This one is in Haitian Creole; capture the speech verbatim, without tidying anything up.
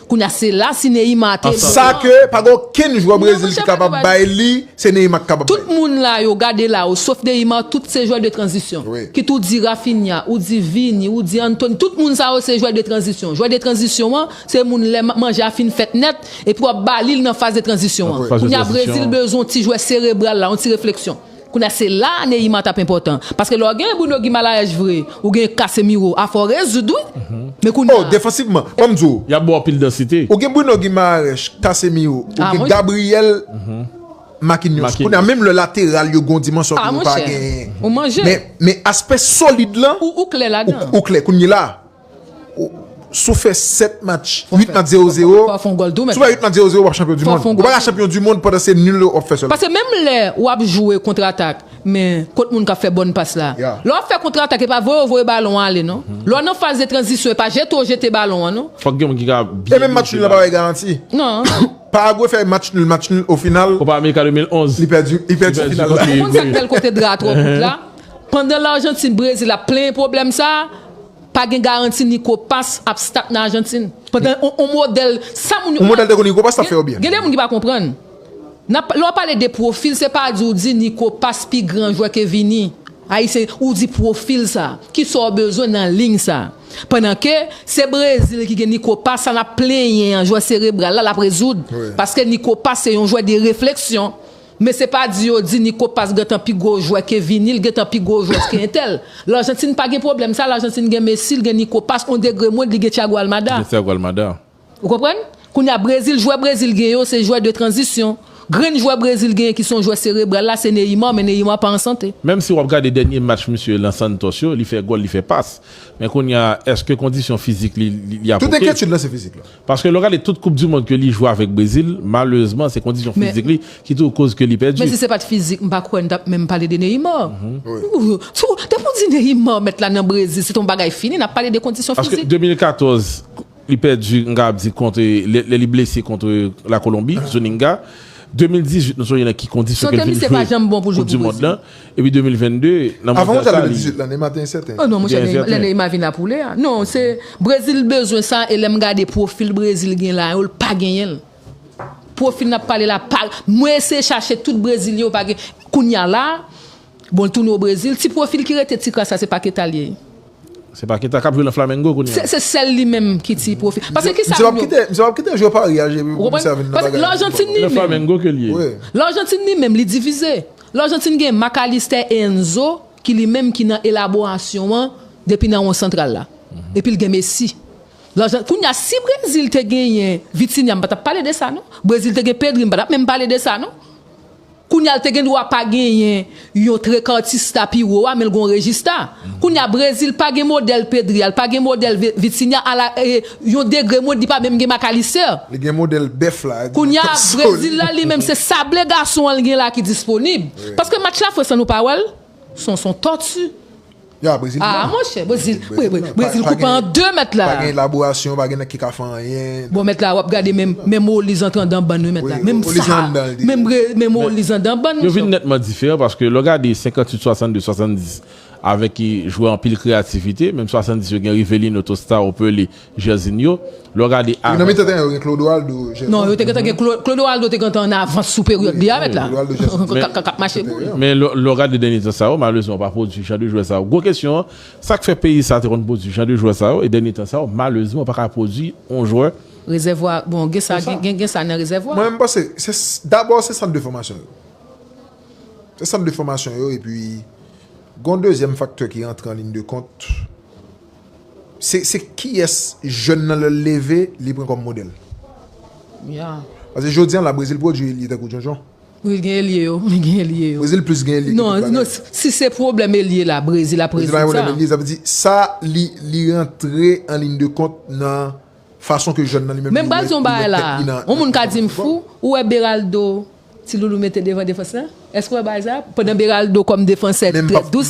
Kounye a se la si Neymar te Sa ke pa gen okenn jwè Brezil ki kapab bay li, se Neymar ki kapab bay. Tout moun la yo gade la yo, sof Neymar, tout se jwè de tranzisyon. Kit ou di Raphinha, ou di Vini, ou di Anthony, tout moun sa yo se jwè de tranzisyon. Jwè de tranzisyon an, se moun lè manje a fin fèt nèt, epi w ap ba li l nan faz de tranzisyon an. Kounye a Brezil bezwen yon ti jwè serebral la, yon ti refleksyon. Kounye a se la Neymar t ap enpòtan. Paske lè w gen Bruno Guimaraes vre, ou gen Casemiro, afè w rezoud wi. Men kounye a. Oh, defansivman, ban m di w. Y ap ba w pil dansite. Ou gen Bruno Guimaraes, Casemiro, ou gen Gabriel, Marquinhos. Kounye a menm lè lateral yo gen yon dimansyon ke yo pa genyen. Men aspè solid lan. Ou klè ladan. Ou klè kounye la. Si w fè sèt match, uit match zewo zewo, si w fè uit match zewo zewo, w ap chanpyon di mond. Ou pa ka chanpyon di mond pandan se nil w ap fè sèlman. Paske menm lè w ap jwe kontratak, men kot moun k ap fè bòn pas la? Lè w ap fè kontratak, e pa voye w voye balon an ale non. Lè w nan faz de tranzisyon, e pa jete w jete balon an non. Fòk gen moun ki ka byen. E menm match nil la pa bay garanti. Non. Paragwe fè match nil, match nil, o final. Kopa Amerika de mil onz. Li pèdi, li pèdi final la. Ou konn sa k bèl kote dra a twò kout la? Pandan Lajantin, Brezil ap plenyen pwoblèm sa a, pa gen garanti Nico Paz ap stat nan Ajantin. Pandan on, on modèl, sa moun yo. On modèl tankou Nico Paz t ap fè yo byen. Gen de moun ki pa konprann. Lè w pale de pwofil, se pa di w di Nico Paz pi gran jwè ke Vini. Ayisyen, ou di pwofil sa. Kisa w bezwen nan liy sa? Pandan ke se Brezil ki gen Nico Paz, sa n ap plenyen an, jwè serebral la, l ap rezoud. Paske Nico Paz se yon jwè de refleksyon. Men se pa di yo di Nico Paz gentan pi gwo jwè ke Vini, l gentan pi gwo jwè ke entèl. Lajantin pa gen pwoblèm sa, Lajantin gen Messi, l gen Nico Paz, on degre mwen, li gen Thiago Almada. Gen Thiago Almada. Ou konprann? Kounye a Brezil, jwè Brezil gen yo, se jwè de tranzisyon. Grenn jwè Brezil genyen ki se yon jwè serebral la, se Neymar, men Neymar pa an sante. Menm si w ap gade dènye match misye lan Santos yo, li fè gòl, li fè pas. Men kounye a, èske kondisyon fizik li, li, li apoke? Tout enkyetid lan se fizik la. Paske lè w gade tout koup di mond ke li jwe avèk Brezil, malerezman, se kondisyon fizik li ki tou koz ke li pèdi. Men si se pa t fizik, m pa kwè n t ap menm pale de Neymar. Ou, tou, depi w di Neymar mèt la nan Brezil, se t on bagay fini, n ap pale de kondisyon fizik. Paske de mil katòz, li pèdi, m ka ap di, kont, lè, lè li blese kont Lakolonbi, Zuninga. De mil dizuit, nou sonje nan ki kondisyon ke l fin jwe koup di mond lan. Epi de mil vennde, nan mondyal sa, li. Avan mondyal de dizuit lan, Neymar te ensèten. Oh non, monchè, lè Neymar vin la pou lè a. Non, se Brezil bezwen sa, e lè m gade pwofil Brezil gen la yo, l pa genyen l. Pwofil n ap pale la, pa, mwen eseye chache tout Brezil yo, pa gen. Kounye a la, bon, l tounen o Brezil, ti pwofil ki rete ti kras la, se Paqueta l ye. Se Paqueta k ap jwe nan Flamengo kounye a. Se, se sèl li menm ki ti pwofil. Paske kisa moun yo. Misye p ap kite, misye p ap kite jwe Paris a, epi pou misye a vin nan bagay. Paske Lajantin li menm. Nan Flamengo ke l ye. Wi. Lajantin li menm, li divize. Lajantin gen Mac Allister e Enzo, ki li menm ki nan elaborasyon an, depi nan won santral la. Epi l gen Messi. Lajan-, kounye a, si Brezil te genyen Vitinha, m pa t ap pale de sa, non. Brezil te gen Pedri, m pa t ap menm pale de sa, non. Kounye a, l te gen dwa pa genyen yon trekantista pi wo a, men l gen yon rejista. Kounye a, Brezil pa gen modèl Pedri a, l pa gen modèl Vi-, Vitinha, ala, e, yon degre mond, li pa menm gen Mac Allister. Li gen modèl bèf la. Kounye a, Brezil la, li menm, se sable gason an l gen la ki disponib. Paske match Lafrans lan, nou pa wè l? Se yon, se yon tòti. Ya, Brezil. Ah, monchè, Brezil, Brezil koupe an de mèt la. Pa gen elaborasyon, pa gen nèg ki ka fè anyen. Bon, mèt la, w ap gade menm, menm Oliz antre andan bann, wi, mèt la. Menm sa, menm Oliz andan bann. Yo vin nètman diferan paske lè w gade senkanntuit, swasannde, swasanndis, avèk ki jwè anpil kreyativite, menm swasanndis yo gen Rivelino, Tostão, Pelé, Jairzinho, lè w gade avèk. Nan mitan teren yo gen Clodoaldo, Gerson. Non, yo te gentan gen Clo-, Clodoaldo te gentan an avans sou peryòd li avèt la. Clodoaldo, Gerson. K ap mache pou li. Men lè, lè w gade dènye tan sa yo, malerezman, w pa pwodui jan de jwè sa yo. Gwo kesyon an, sa k fè peyi sa te konn pwodui jan de jwè sa yo, e dènye tan sa yo, malerezman, w pa ka pwodui yon jwè. Rezèvwa, bon, gen sa, gen, gen, gen sa nan rezèvwa. Mwen, mwen panse, se, dabò, se sant de fòmasyon yo. Se sant de fòmasyon yo, epi, gen yon dezyèm faktè ki rantre an liy de kont. Se, se kiyès jèn nan lè l leve, li pran kòm modèl. Ya. Paske jodi a la, Brezil pwodui elye tankou John John. Wi, l gen elye yo, li gen elye yo. Brezil plis gen elye ki tout bagay. Non, non, si, si se pwoblèm elye la, Brezil ap rezoud sa. Brezil pa gen pwoblèm elye, sa vle di, sa, li, li rantre an liy de kont nan fason ke jèn nan li menm li mèt, li mèt tèt li nan. Men m pral di yon bagay la. Yon moun ka di m fou, ou wè Beraldo, Ti Loulou mete devan defans lan? Èske w wè bagay sa? Pandan Beraldo kòm defansè trè dous.